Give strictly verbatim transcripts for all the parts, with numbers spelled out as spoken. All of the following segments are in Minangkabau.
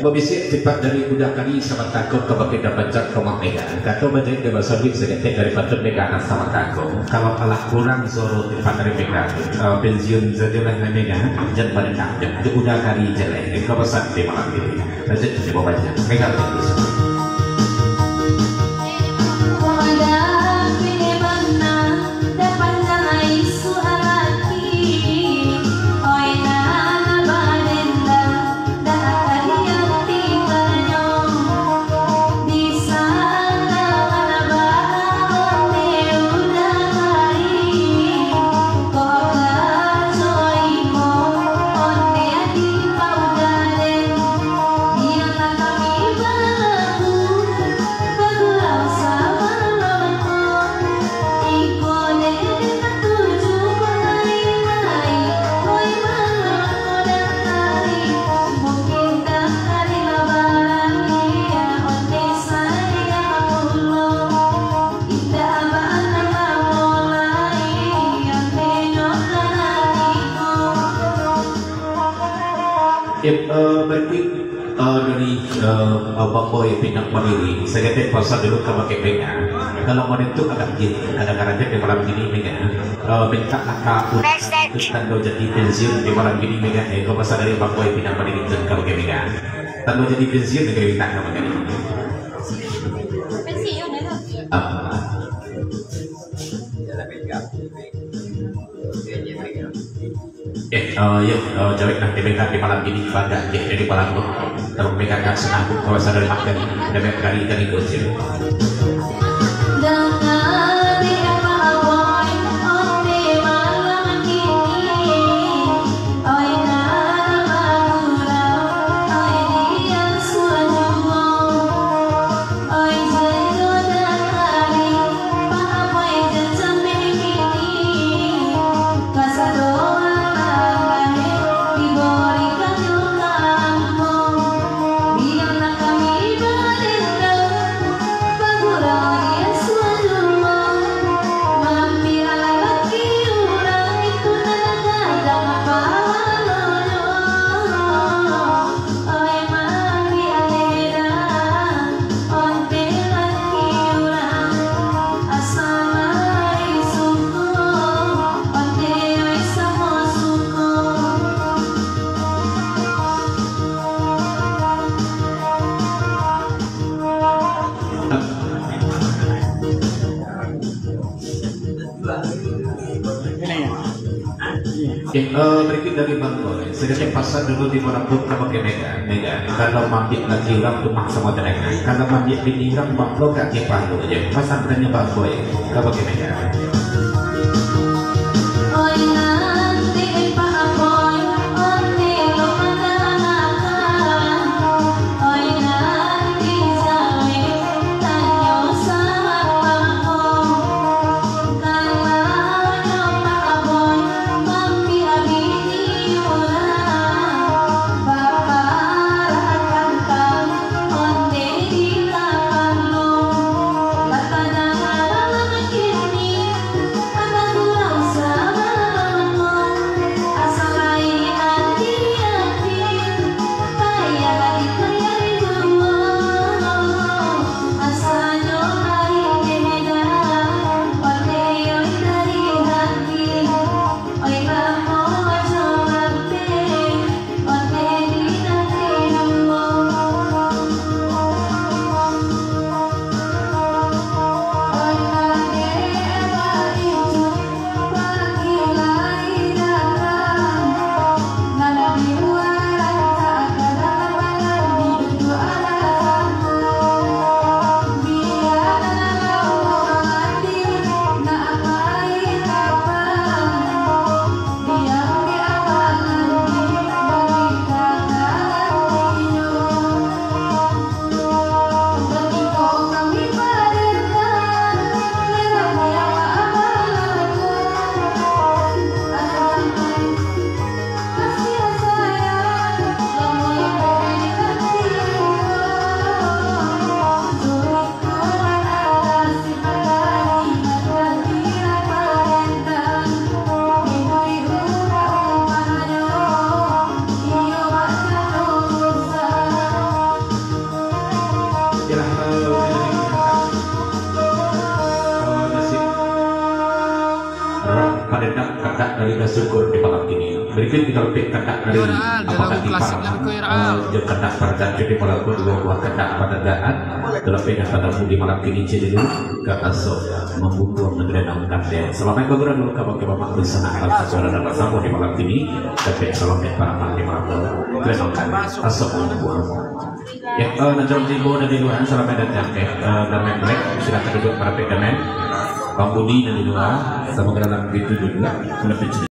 Babisiak tipak dari Uda Kari Samantako ka bakeh dapancak rumah Mega. Kato bajaik dek basobik saketek dari pantun Mega nan Samantako. Kalau alah kurang suaro tipak dari Mega, eh, pensiun sajolah nan Mega, jan badendak, jan. Itu Uda Kari jaleh. Itu pesan di malam ini. Lanjut, cubo baca. Mega, Eh, eh, berikut, eh, dari, eh, Abang Boy Pinang Mandiri. Saketek pasan dulu ka bakeh Mega. Kalau mau itu agak jin, kadang-kadang di malam ini Mega. Eh, minta lah ka tando jadi pensiun di malam ini Mega. Eh, kau pasan dari Abang Boy Pinang Mandiri ka bakeh Mega. Tando jadi pensiun di minta ka bakeh Mega. Pensiun, ya, tu? Ah. Eh, eh, yo, eh, jawek lah, dek Mega di malam ini, bangga, eh, jadi malam tu. Kalau Mega ka senang, kalau sadar makan, dek Mega kari ikan ikut, yo. Eh, eh, berikut dari Bang Boy. Saketek pasan dulu di malam tu ka bakeh Mega. Mega, kalau maambiak laki urang tu mah samo tenang. Kalau maambiak bini urang, Bang Boy ka kepalo je. Pasan tanyo Bang Boy ka bakeh Mega. dari rasa syukur di malam kini. Berikut kita lebih kandak dari Yo, Ral, apakah lagu klasik tipar, lah, ko, Ral. Eh, je kandak pada di malam kedua buah kandak pada daan. Terlebih yang pada di malam kini jadi dulu ke asok membutuh negeri dalam kandak. Selamat bergerak dulu ke bagi bapak bersama atas suara dan rasa di malam kini. Tapi selamat para di malam dulu. Terima kasih. Asok membutuh. Ya, eh, nan calon tibo dari luar, selamat datang, eh, eh, Damen Black, silakan duduk merapik Damen. Bang Budi dari luar, sama ke dalam pintu juga, kena pintu.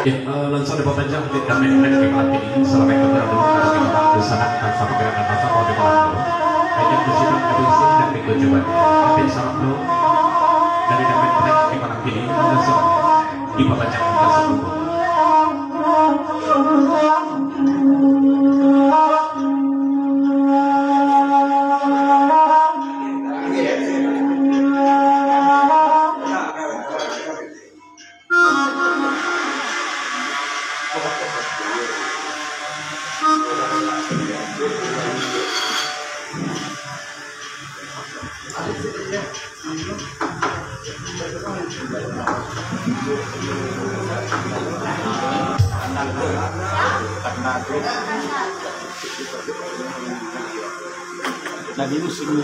Ya, eh, langsung dibawa panjang di kami, di kami ini, selama itu berada di sana, tanpa pergerakan masa, mau dibawa dulu. Hanya bersifat kondisi dan minggu coba. Tapi salam dulu dari kami, di malam ini, langsung dibawa panjang ke seluruh. Nah, dulu sini.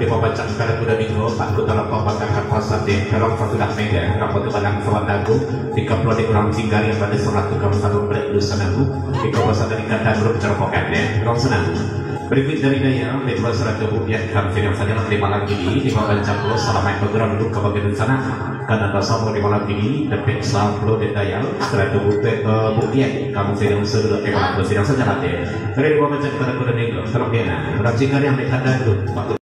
Di pabacak kada kuda minggu, Pak Kuta Lapang bakangkan pasar di Terong Fatulah Mega, Rapat Balang Sawan Dagu, tiga puluh di kurang cingkari yang pada seratu kamu satu berat dulu sanahu, di kawasan dari kata grup Ceropokan, ya, Terong Sanahu. Berikut dari Daya, di dua seratu rupiah, kamu sidang saja di malam ini, di pabacak pulau, selamat bergerak dulu ke bagian sana, karena tak sama di malam ini, depek sapuluh di Daya, seratu rupiah, eh, rupiah, kamu sidang saja di malam, sidang saja nanti. Dari dua macam kada kuda minggu, terlebih nah, kurang cingkari yang di kata grup, Pak